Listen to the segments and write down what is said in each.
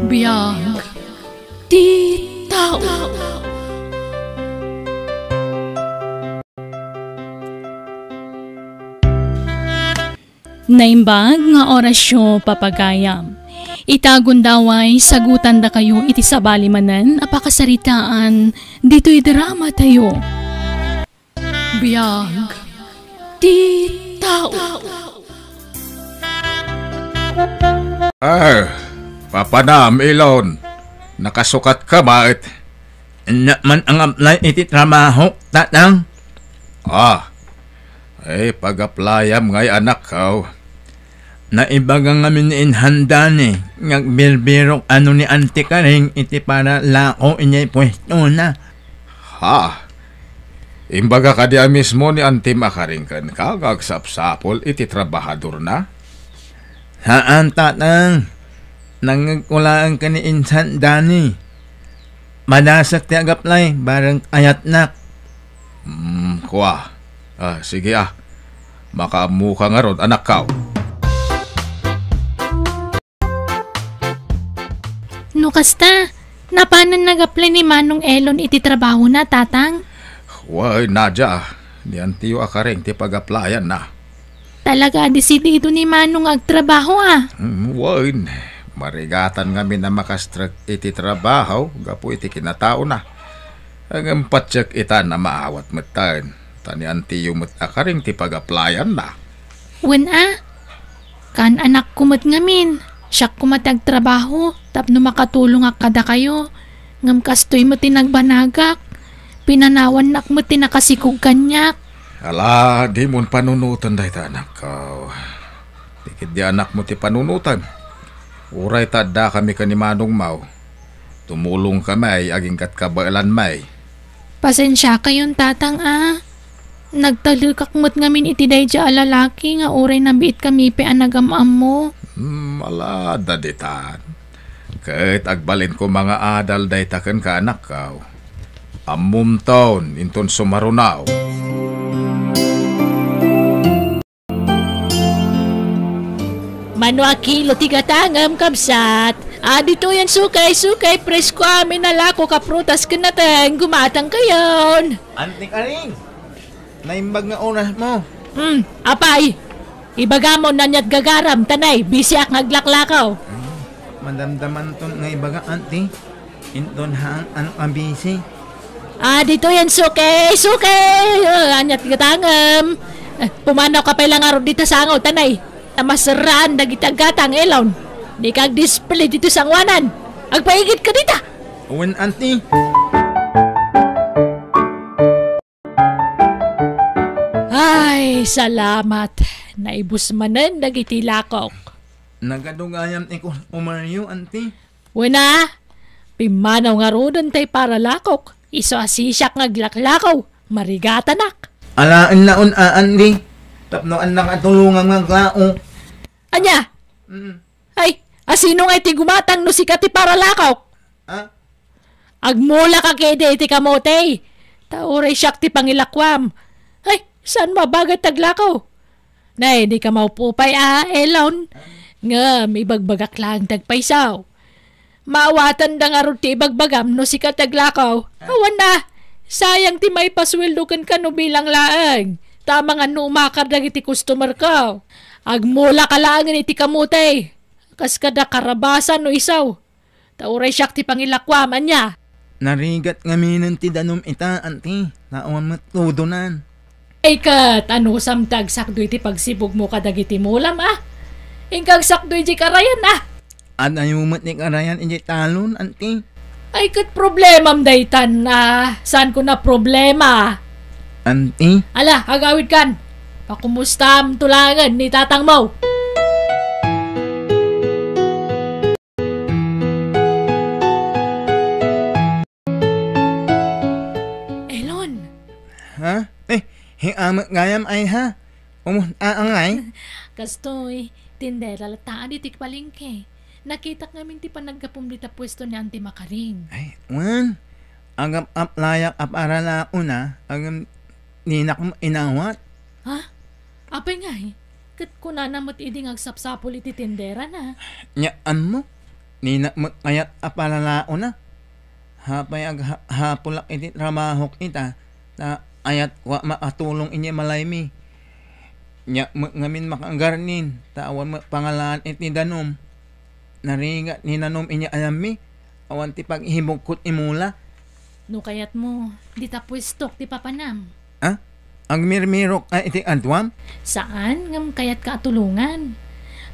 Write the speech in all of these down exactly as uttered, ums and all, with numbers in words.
Biag ti tao. Naimbag nga orasyo, papagayam. Ita gundaway, sagutandakayo iti sabali manen a pakasaritaan ditoy drama tayo. Biag ti tao. Ah, papanam, Elon. Nakasukat ka met. Ania man ang apply iti trabaho, tatang? Ah, ay, pag-applyam ngay, anakko. Naibaga ngamin ni Insan Dani nga agbirbirok a no ni Auntie Karing iti paralako idiay puestona. Ha? Imbaga kadi a mismo ni Auntie Karing kenka nga agsapsapul iti trabahadorna? Haan, tatang. Nangngegko laeng ken ni Insan Dani. Madasek ti ag-apply, bareng ayatnak. Hmm, kua. Ah, sige, ah. Makaammoka ngarud, anakko. No kasta, napanan nag-apply ni Manong Elon iti trabahona, tatang? Wen, Nadia, ni Auntie Karing ti pag-applyanna. Talaga a desidido ni Manong nga agtrabaho, a? Hmm, wen. Marigatan ngamin a makastrek iti trabaho gapu iti kinataona. Ngem patiek ita a maawat metten, ta ni Auntie met a Karing ti pag-applyanna. Wen a, kaan anakko met ngamin. Siak koma ti agtrabaho tapno makatulongak kadakayo. Ngem kastoy met ti nagbanagak. Pinanawannak met ti nakasikog kaniak. Ala, dimon panunoten dayta, anakko. Ti ketdi anakmo ti panunotem. Uray ta addakami ken ni manongmo, tumulongkami agingga't kabaelanmi. Pasensiakayon, tatang, a. Nagtalekak met ngamin iti daydiay a lalaki nga uray nabiitkami pay a nagam-ammo. Hmm, ala, adda ditan. Ket agbalin koma nga adal dayta kenka, anakko. Ammomton inton sumaruno. Mano a kilo ti gatangem, kabsat? A, ditoyen sukay, sukay, presko amin a lakok a prutas ken nateng, gumatangkayon. Auntie Karing, naimbag nga orasmo. Hmm, apay, ibagam no ania't gagaram, ta nay, bisiak nga aglaklakaw. Hmm, madamdamanton nga ibaga, Auntie. Inton haan a busy. A, ditoyen sukay, sukay! A, ania't gatangem? A, pumanawka pay la ngarud dita sangaw, ta nay, ta maserraan dagiti aggatang, Elon. Dika agdisplay ditoy sangoanan. Agpaigidka dita. Wen, Auntie. Ay, salamat. Naibus manen dagiti lakok. Nagadu gayam ti kustomeryo, Auntie. Wen a, pimmanaw ngaruden tay paralakok. Isu a sisiak nga aglaklakaw. Marigatanak. Alaen laeng, Auntie. Tapno adda katulongam nga aglako. Ania? Mm. Ay, a sino ngay ti gumatang no sika ti paralakok? A? Agmulaka ketdi iti kamote, ta uray siak ti pangilakuam. Ay, saan mabagat ti aglakaw? Nay, dika maupupay a, Elon. Ngem ibagbagak laeng ti agpayso. Maawatanda ngarud ti ibagbagam no sika ti aglakaw. Awan a, sayang ti maipasueldo kenka no bilang laeng. Ta amangan no umakar dagiti customerko. Agmulaka laengen iti kamote. Kas kada karabasan no isaw. Ta uray siak ti pangilakuam, ania? Narigat ngaminen ti danum ita, Auntie. Naawan met tudonan. Ay ket, anusam ti agsakdo iti pagsibugmo kadagiti mulam, a? Inka agsakdo iti karayan, a? Adayo met ti karayan iti talon, Auntie. Ay ket, problemam daytan, a? Saanko a problema? Auntie? Ala, agawidkan. Pakumustam to laengen ni tatangmo. Elon. Ha? Eh, hi-, amek gayam ay ha? Umunta angay? Kastoy, tindera latta iti palengke. Nakitak ngamin ti panaggapum dita puesto ni Auntie Makaring. Ay, wen. Agap-aplayak a paralakona, agam dinak inawat. Ha? Apay ngay? Ket kunana met idi nga agsapsapul iti tinderana. Nya, ammo? Ninak met kayat a palalaona. Apay agha-, hapulak iti trabahok ita, ta ayatko a makatulong idiay balaymi. Diak met ngamin makagarnin, ta awan met pangalaan iti danum. Narigat ni danum idiay ayammi, awan ti pagihibukko ti mula. No kayatmo, dita puestok ti papanam. Ah? Agmirmirok a iti aduam? Saan, ngem kayatka a tulongan.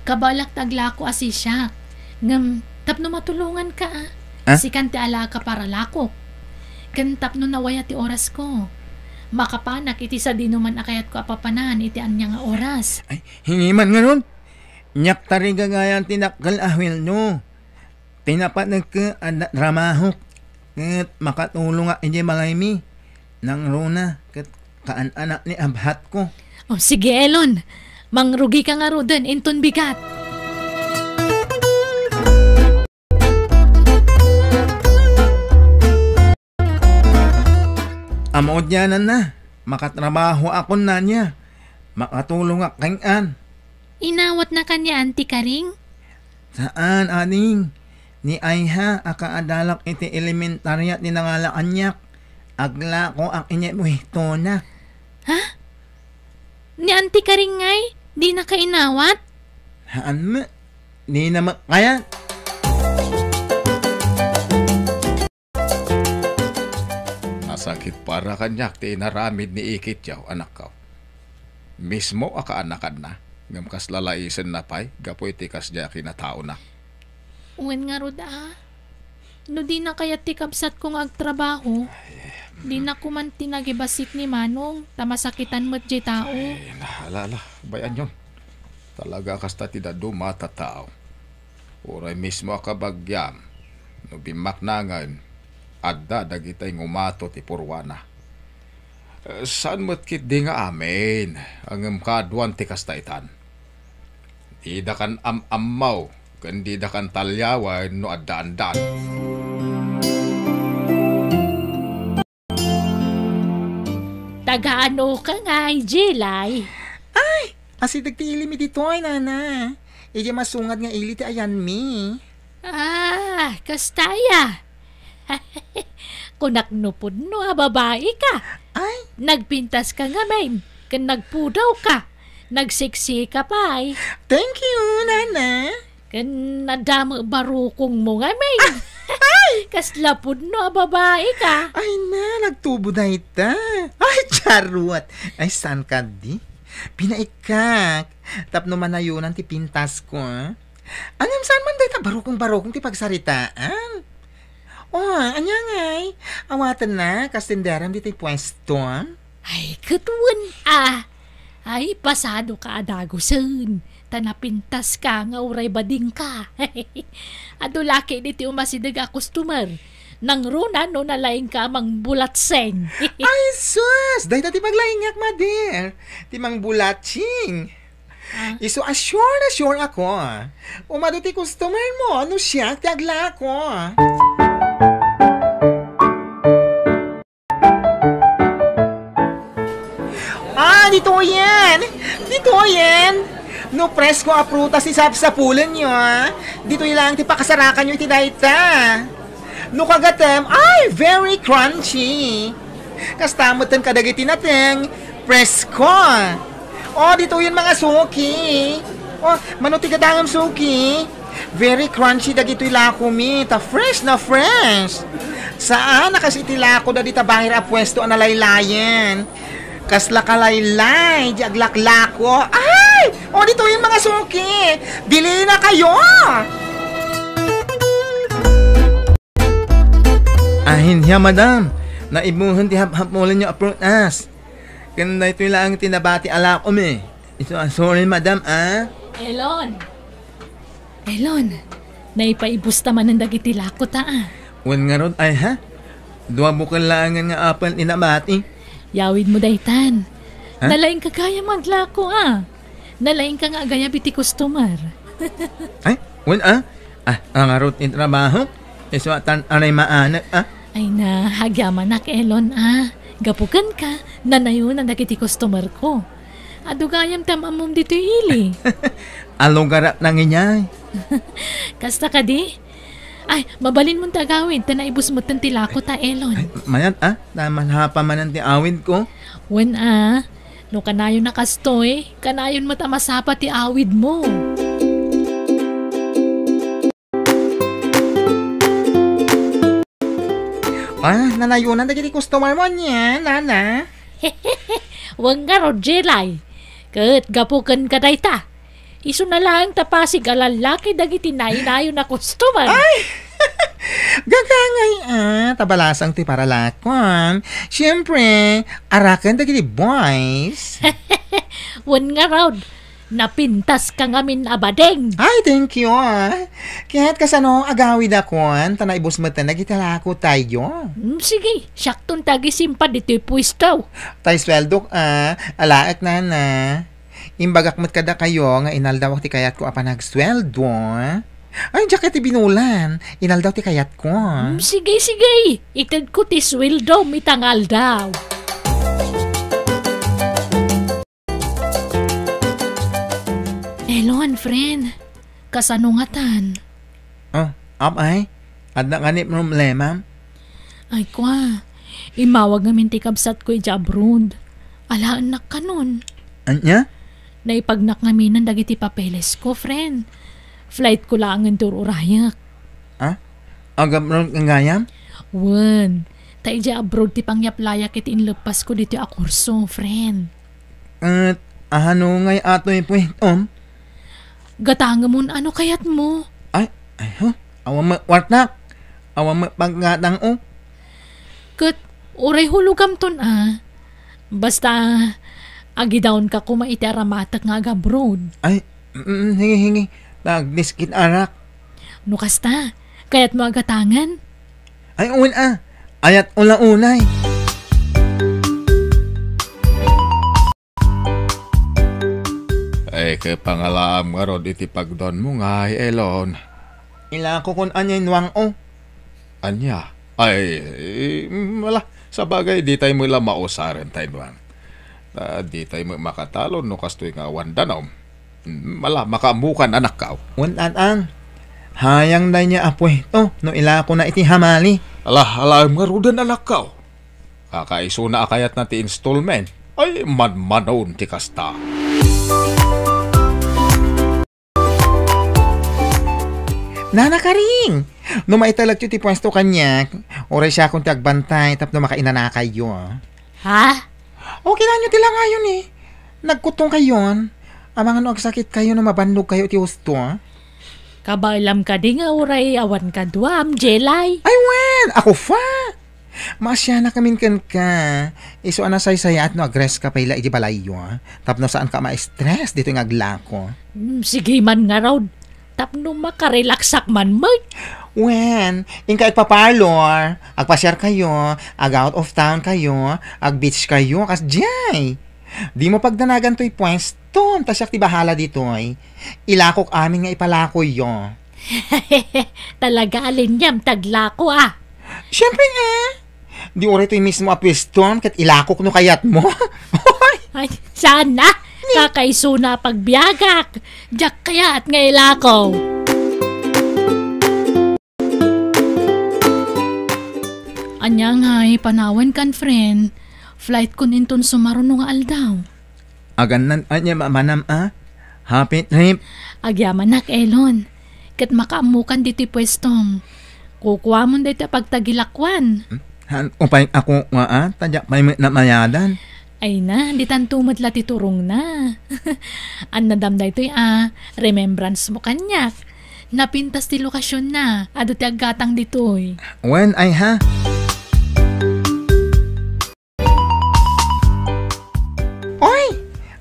Kabaelak ta aglako a sisiak. Ngem tapno matulonganka, ah, ah? Sikan ti alaeka para lakok. Ken tapno nawaya ti orasko. Makapanak iti sadinoman a kayatko a papanan iti ania nga oras. Ay, hiniman ngarud. Diak tarigagayan ti dakkel a sueldo. Pinapanekko a da-, trabahok, ket makatulongak idiay balaymi. Nangruna, ket kaan-anak ni abhatko. Oh, sige, Elon. Mangrugika ngaruden inton bigat. Ammo dianan na, makatrabahoakon, Nania. Makatulongak kenka. Inawatnaka ni Auntie Karing? Saan, ading. Ni Aiha a kaadalak iti elementaria ti nangala kaniak. Aglakoak idiay puestona. Ha? Ni Auntie Karing ngay, dinaka inawat? Haan met. Dina met kayat. Nasakit para kaniak ti inaramid ni Ikit Yao, anakko. Mismo a kaanakanna, ngem kasla laisenna pay gapu iti kasdiay a kinataona. Wen ngarud, a. No dina kayat ti kabsatko nga agtrabaho, dinako man ti nagibassit ni Manong, ta masakitan met diay tao. Ay, na, ala, ala, bay-anyon. Talaga a kasta ti dadduma a tattao. Uray mismo a kabagiam, no bimmaknangen, adda dagitay ngumato ti purwana. Eh, saan met ketdi nga amin, ngem kaaduan ti kasta itan. Didakan am-ammo, ken didakan taliawen no addaandan. Taga-anoka ngay, Jelay? Ay, asideg ti ilimi ditoy, nana. Idiay masungad nga ili ti ayanmi. Ah, kasta aya. Kunak no pudno a babaika. Ay. Nagpintaska ngamin, ken nagpudawka. Nagseksika pay. Thank you, nana. Ken adda met barukongmo ngamin. Ay! Kasla pudno a babaika. Ay na, nagtubo dayta. Ay, charot. Ay, saan kadi? Pinaikkak. Tapno manayonan ti pintasko, a. Ngem saan man dayta barukong-barukong ti pagsaritaan? Oh, ania ngay? Awatennak kas tenderem ditoy puesto? Ay, ket wen, a. Ay, pasadoka a dagusen, ta napintaska nga uray badingka. Adu la ketdi ti umasideg a customer. Nangruna no nalaingka a mangbulatseng. Ay, sus! Dayta ti paglaingak, mother. Ti mangbulatseng. Ah. Isu a sure na sure ako. Umadu ti customer mo, no siak ti aglako. Ah, ditoyen! Ditoyen! No presko a prutas ti sapsapulenyo, a, ditoy laeng ti pakasarakanyo iti dayta. No kagatem, ay, very crunchy. Kasta metten kadagiti nateng, presko. O, ditoyen, mga suki. O, mano ti gatangem, suki? Very crunchy dagitoy lakomi, ta fresh na fresh. Saan a kas iti lako dagita baher a puesto a nalaylayen. Kasla kalaylay, di aglaklako. Ay! O, ditoyen, mga suki. Bilina kayo! Ahin, ya, madam. Naibuhen ti haphapulenyo a prutas. Ken daytoy laeng ti nabati a lakomi. Isu a, sorry, madam, a. Elon. Elon, naipaibus ta manen dagiti lako ta, a. Wen ngarud, ay, ha? Dua bukel laengen nga apel ti nabati. Yawidmo daytan. Ha? Nalaingka gayam aglako, a. Nalaingka nga agayab iti customer. Ay, wen, a? Ah, ngarud ti trabaho? Isu a tan-, aray maanak, a? Ay na, agyamanak, Elon, a. Gapu kenka, nanayonan dagiti customer ko. Adu gayam ti am-ammom ditoy ili. Alugarak nanginyay. Kasta kadi? Ay, mabalinmon ti agawid, ta naibus metten ti lako ta, Elon. Ay, mayat, ah. Namanhapa manen ti awidko. Wen, ah. No kanayon a kastoy, kanayon met a masapa ti awidmo. Ah, nanayonan dagiti customer mo, ania, nana? Wen ngarud, Jelay. Ket gapu ken kadayta, isuna laeng ta pasig a lallaki dagiti nainayon a customer. Ay! Gagangay, ah, ta balasang ti paralakwan. Siyempre, araken dagiti boys. Wen ngarud, napintaska ngamin a bading. Ay, thank you, ah. Ket kasano agawidakon, ta naibus metten dagiti lako tayo. Mm, sige, siakton ti agisimpad ditoy puesto. Tay sueldok, ah, alaek, nana. Imbagak met kadakayo nga inaldawak ti kayatko a panagsueldo. Ay, diak ti binulan. Inaldaw ti kayatko. Mm, sige, sige. Itedko ti sueldom ita nga aldaw. Elon, friend. Kasano ngatan? Ah, apay? Adda kani problemam? Ay, kwa. Immawag ngamin ti kabsatko idiay abroad. Alaennak kanon. Ania? Naipagnak ngaminen dagiti papelesko, friend. Flightko laengen ti ur-urayek. Ah? Ag-abroad ka gayam? Wen. Ta idiay abroad ti pangyaplayak iti inleppasko ditoy a kurso, friend. Ket, ahano ngay atoy puestom? Gatangemon ano kayatmo. Ay, ay, huh. Awan met wartak. Awan met paggatang, oh. Ket, uray hulugamton, ah. Basta, agidaonka koma iti aramatek nga agabroad. Ay, mm, hingi, hingi. Nagdiskit arak. No kasta, kayatmo agatangan? Ay, wen, ah. Ayat ula-ulay. Ay, kepangalaam ngarud iti pagdonmo ngay, Elon. Ilako kon ania innuang, oh. Ania? Ay, mm, wala. Sabagay, di tayo met la mausaren ta innuang. Ta di tayo met makatalon no kastoy nga awan danum. Mm, wala, makaammokan, anakkaw. Wen, an-an. Hayang dayta a puesto no ilakona iti hamali. Ala, alaem ngaruden, anakkaw. Kakaisuna a kayatna ti installment. Ay, manmanon ti kasta. Nana Karing! No maitalekyo ti puesto kaniak, uray siakon ti agbantay tapno makainanakayo. Ha? O, kinanyo ti langayon, eh. Nagkuttong kayon. Amangan no agsakit kayo no mabannogkayo ti husto, ah? Kabaelam kadi nga uray awan kaduam, Jelay? Ay, wen! Ako fa! Maasianak amin kenka. Isu a nasaysayaat no agrest ka pay la iti balayyo, ah. Tapno saan ka ma-stress ditoy nga aglako. Hmm, sige man ngarud. Tapno makarelaksak man met. Wen, inka agpa-parlor, agpasiar kayo, ag-out of town kayo, ag-beach kayo, kasdiay. Dimo pagdanagan toy puestom, ta siak ti bahala ditoy. Ilakok amin nga ipalakoyo. Talaga, alinyam ti aglako, ah. Siyempre nga. Di uray toy mismo a puestom ket ilakok no kayatmo. Ay, saan na? Kakaisuna a pagbiagak. Diak kayat nga ilako. Ania ngay panawen kan, friend? Flight kon inton sumaruno nga aldaw. Agannan ania mamanam a? Happy trip. Agyamanak, Elon. Ket makaammokan ditoy puestom. Kukuamon daytoy a pagtagilakuan. Hmm? Han, upay ako nga a, ta diak pay met namayadan. Ay na, ditanto met la ti turongna. Annadam daytoy a, remembrance mo kaniak. Napintas ti lokasionna, adu ti aggatang ditoy. Wen, ay ha? Oy!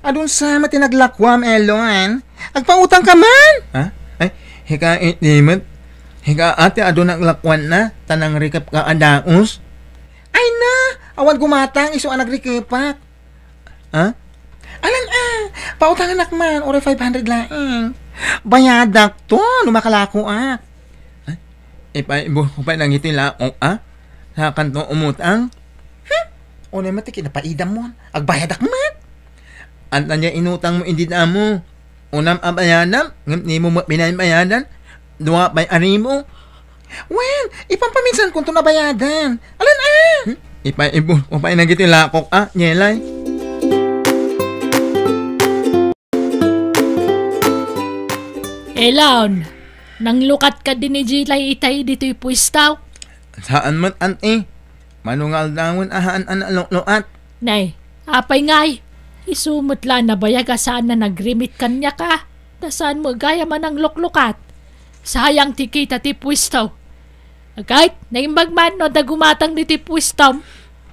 Adun sa met ti naglakuam, Elon. Agpautang ka man? Ha? Ay, hika, eh, di met. Hika, ati, adun naglakuan na, ta nangrikep ka a daos. Ay na! Awan gumatang, isu a nagrikepak. Ha? Alan, ah, pautanganak man, uray five hundred laeng. Bayadak to, no makalakoak. Ay, ipaibo ko pay dagiti laok, ah? Sakanto umutang? Hmm? Unay met ti kinapaidam mo, agbayadak met. Anta diay inutang mo idi damo. Unam a bayadam, ngem dimo met binaybayadan. Dua pay a ribu. Wen, ipampaminsankonto a bayadan. Alan a? Hmm? Ipaibu-, ipainak iti lakok a, Jelay. Elon, nanglukat kadi ni Jelay itay ditoy puestaw? Saan met, anti. Mano nga aldawen a haan a naluklukat? Nay, apay ngay? Isu met la a nabayag a saan a nagrimit kaniak a. Ta saan met gayam a nangluklukat? Sayang ti kita ti puesto. Agayt, naimbag man no adda gumatang ditoy puestom.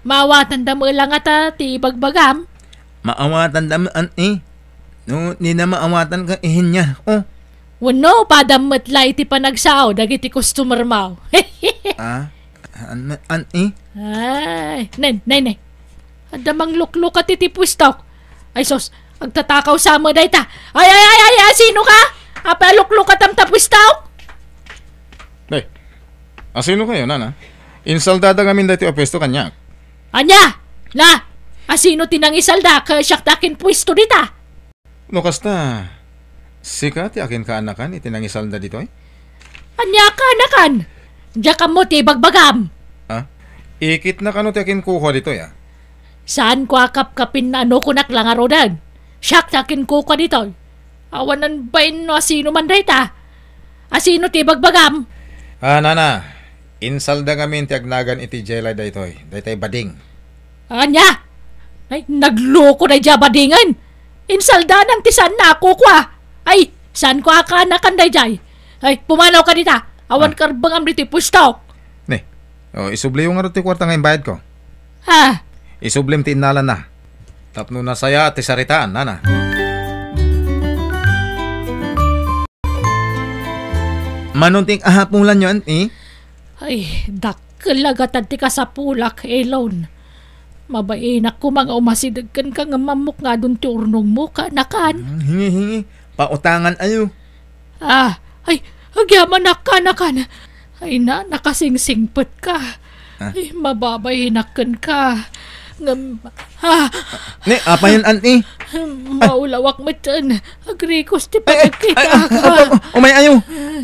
Maawatanda met la ngata ti ibagbagam. Maawatanda met, anti. No, dina maawatan ka ihinya. Oh. Wenno, padam met la iti panagsao dagiti customer mo. Ah, an-, anti? Ay, nen, nen, nen. Adda mangluklukat iti puestok. Ay sus, agtatakaw sa met dayta. Ay, ay, ay, ay, ay, sino ka? Apay a luklukatam ta puestok? Nay, asino kayo, nana? Insaldada ngamin daytoy a puesto kaniak. Ania? La, asino ti nangisalda ket siak ti akinpuesto dita? No kasta, sika ti akinkaanakan iti nangisalda ditoy? Ania kaanakan? Diak ammo ti ibagbagam. Ah? Ikitna kano ti akinkukua ditoy, ah? Saanko a kapkapin no kunak la ngaruden. Siak ti akinkukua ditoy. Awanen bain no asino man dayta. Asino ti ibagbagam? Ah, nana, insalda ngamin ti agnagan iti Jelay daytoy. Daytay bading. Ania? Ay, nagloko daydiay a badingen. Insaldanan ti saan a kukua. Ay, saanko a kaanakan daydiay. Ay, pumanaw ka dita. Awan Ah. karbengam ditoy puestok. Ne. O, isubliyo ngarud ti kuarta nga imbayadko. Ha? Isublim ti innalana. Tapno nasayaat ti saritaan, nana. Mano ti kasapulanyo, anti? Ay, dakkel a gatad ti kasapulak, Elon. Mabainak koma nga umasideg kenka ngem ammok nga adun ti urnongmo, kaanakan. Hmm, hingi, hingi. Pautangan ayo. Ah, ay, agyamanak, kaanakan. Ay na, nakasingsingpet ka. Ah. Ay, mababainak kenka. Ngem, ah. Ne, apayon, anti? Maulawak metten. Agrikos ti Ay, ay, ay, panagkita ay, ka. Umay ayo.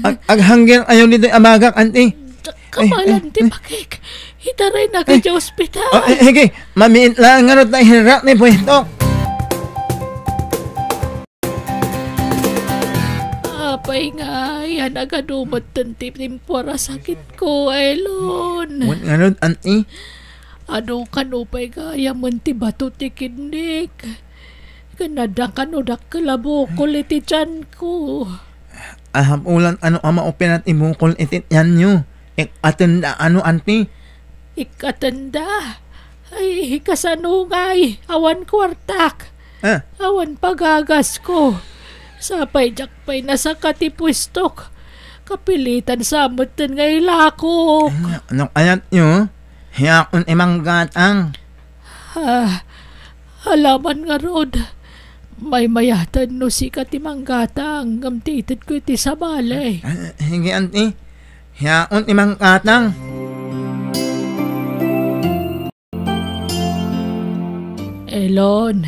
Ag-, aghangger ayo ditoy a bagak, anti. Kamalan Ay, ay, ti ay. pakik. Itaray na ka Ay. ti ospital. Oh, eh, higi, mamiit lang nga rot na ihirak ni Puesto. Apay nga, yan agadumat ti timpuar a sakit ko, Elon. Wan nga rot, anti? Adu kano pay gayamen ti bato ti kidnik. Ken adda kano dakkel a bukol iti tianko. Ahapulan ano a maupinat ti bukol iti tianyo. Ikkatenda ano, anti? Ikkatenda? Ay, kasano ngay? Awan kuartak. Ah. Awan pagagasko. Sapay diak pay nasaka ti puestok. Kapilitan sa metten nga ilakok. Ay, no kayatyo, hiyaon ti manggatang. Ah, alaman ngarud. Maymayaten no sika ti manggatang, ngem ti itedko iti sabali. Ah, sige, anti. Hiyaon ti manggatang. Elon,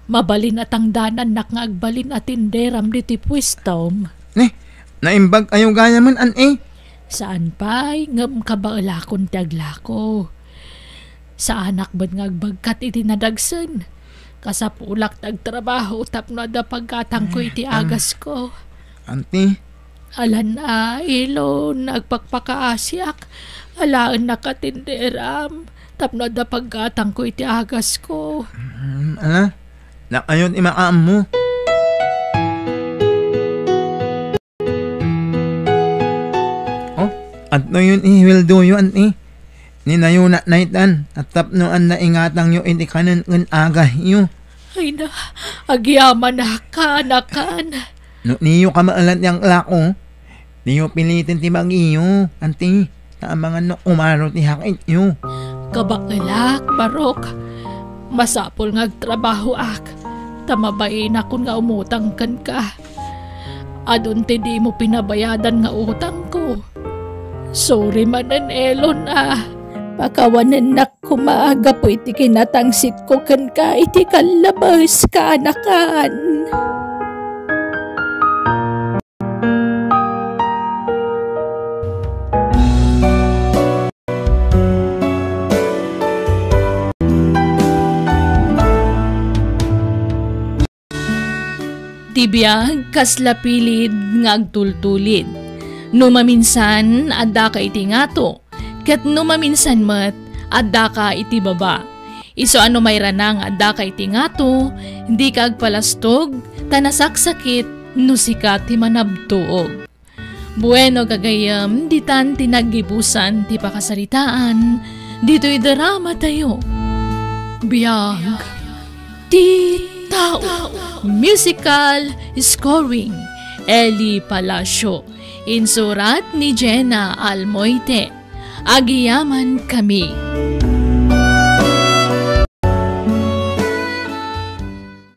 mabalin a tangdanannak nga agbalin a tinderam ditoy puestom. Ne, naimbag ayo gayamen, anti? Saan pay, ngem kabaelakon ti aglako. Saanak met nga agbagkat iti nadagsen. Kasapulak ti agtrabaho tapno adda paggatangko iti Ah, ah. agasko. Anti? Alan a, Elon, agpakpakaasiak. Alaennak a tinderam tapno adda paggatangko iti agasko. Mm, ala, nakayon ti makaammo. Oh, adtoyon ti huweldoyo, anti? Ninayona naytan, a tapno ania ingatangyo iti kanen ken agayyo. Ay na, agyamanak, kaanakan. No, niyo kamaelan ti aglako, niyo piliten ti bagiyo, anti, ta amangan no umaro ti hakityo. Kabaelak, Barok. Masapul nga agtrabahoak, ta mabainakon nga umutang kenka. Adun ti dimo pinabayadan nga utangko. Sorry manen, Elon, a. Pakawanennak koma gapu iti kinatangsitko kenka iti kallabes, kaanakan. Ti biag, kasla pilid nga agtultulid. No maminsan, addaka iti ngato, ket no maminsan met, addaka iti baba. Isu a no mairana nga addaka iti ngato, dika agpalastog, ta nasaksakit no sika ti manabtuog. Bueno, gagayyem, ditan ti naggibusan ti pakasaritaan ditoy drama tayo. Biag ti tao. Musical scoring, Eli Palacio. Insurat ni Jenna Almoite. Agiyaman kami.